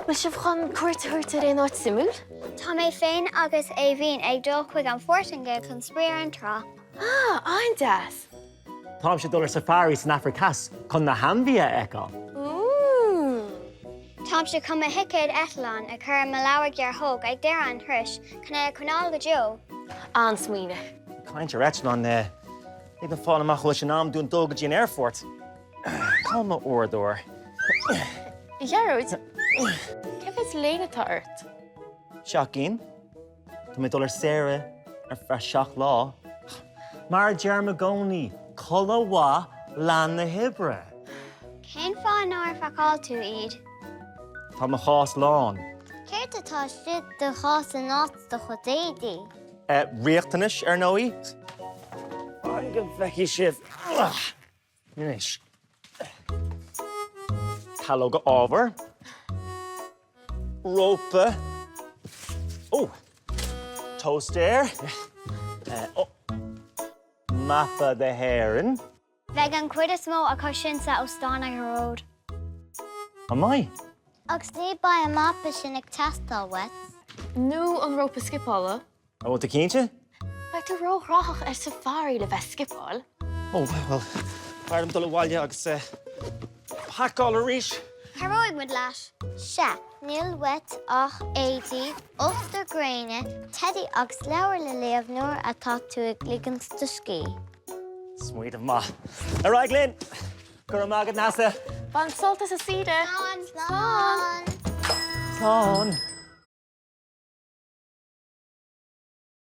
Bhfuil sibh chun cuairt a thabhairt ar aon áit suimiúil? Tá mé féin agus Aoibhinn ag dul chuig an Phortaingéil chun spraoi ar an trá. Ah, an-deas! Táimse ag dul ar safari san Afraic Theas chun na hainmhithe a fheiceáil. Ooh! Táimse chun mo thicéad eitleáin a chur i mo leabhar gearrthóg ag deireadh an turais chun é a choinneáil go deo. An-smaoineamh. Ag caint ar eitleán, lig dom fáil amach an bhfuil sé in am dúinn dul go dtí an aerfort. Cá bhfuil m'uaireadóir? A Ghearóid, cé mhéad léine atá ort? 7 gcinn. Tá mé ag dul ar saoire ar feadh 7 lá. Mar a deirim i gcónaí, codladh mhaith leath na hoibre. Cén fáth nár phacáil tú iad? Tá mo chás lán. Céard atá istigh i do chás in áit do chuid éadaí? Riachtanais, ar ndóigh. Fan go bhfeicfidh sibh. Anois. Calóga ábhair. Rópa. Ó! Tóstaer. Ó! Mapa na hÉireann. Beidh an chuid is mó acu sin sa óstán, a Ghearóid. An mbeidh? Agus ní beidh an mapa sin ag teastáil uait. Nó an rópa scipeála. An bhfuil tú cinnte? Beidh tú róghnóthach ar safari le bheith ag scipeáil. Ó, bhuel, b'fhearr dom dul abhaile agus pacáil arís. Cabhróidh muid leat. Sea, níl uait ach éadaí, uachtar gréine, teidí agus leabhar le léamh nuair atá tú ag ligint do scíth. Smaoineamh maith. Ar aghaidh linn! Go raibh maith agat, Neasa! Bain sult as an saoire! Slán! Slán!